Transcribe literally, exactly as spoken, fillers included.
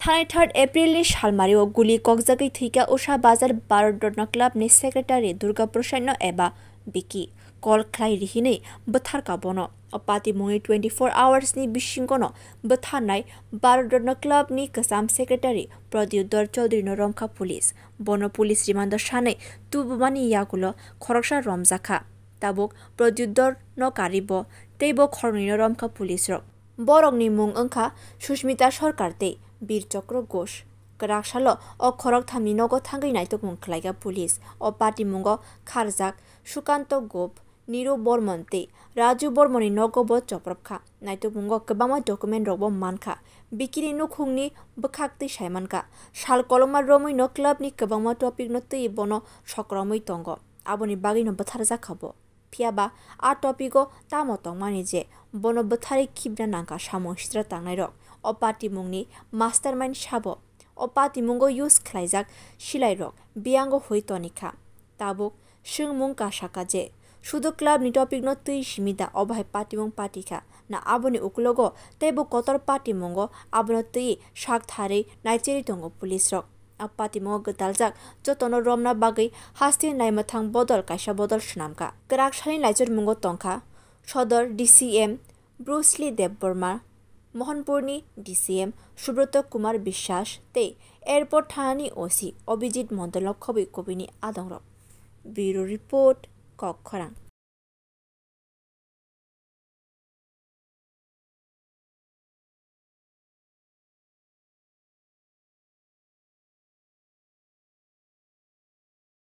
Thanai third April ni salmari o guli kokjagwi thwikha Usha Bazar Bharat Ratna Club ni secretary Durga Prasad no eba Biki. Call khlai rihinwi bwtharkha bono. O patimungni twenty-four hours ni bisingo no bwtharnai Bharat Ratna Club ni kwcham secretary Pradyut Dor Chaudhary no romkha police. Bono police remand o sanwi tubumani yagulo khoroksa romjakha. Tabuk Pradyut Dor no karibo tei bo khoroknwi no romkha police rok. Borokni mung wngkha Sushmita Sarkar tei Bir Chakra Ghosh. Kwrak salo o khorokthamni nogo thangwi naitokmung khlaikha police. O patimungo kharjak Sukanto Gop, Niru Bormon tei Raju Bormonni nogo bo chopropkha. Naitokmungo kwbangma document rokbo mankha. Bikini nukhungni bwkhak twi saimankha. Sal kolokma romwino clubni kwbangma topicno twi bono sokromwi tongo. Aboni bagwino bwtharjakha bo. Phiya ba a topic o tamo tongmani je bono bwtharwi khibna nangkha samung sitra tangnairok. O patimungni mastermind sabo. O patimungo use khlaijak silairok biyango hoi tonikha. Tabuk swngmung kasakha je sudu club ni topic no twi simi da, obo hai patimung patikha na? Aboni ukulogo teibo kotor patimungo abono twi sak tharwi naicherwi tongo police rok. A patimungo gwtaljak jotono romna bagwi haste naimwthang bodol kaisa bodol swnamkha. Kwrak salni laichirmungo tongkha Sodor D C M Bruce Lee Debbarma, Mohanpurni D C M Subroto Kumar Biswas tei airport thanani O C Abhijit Mondolno khobwi kubini adongrok. Bureau Report, Kokkhorang.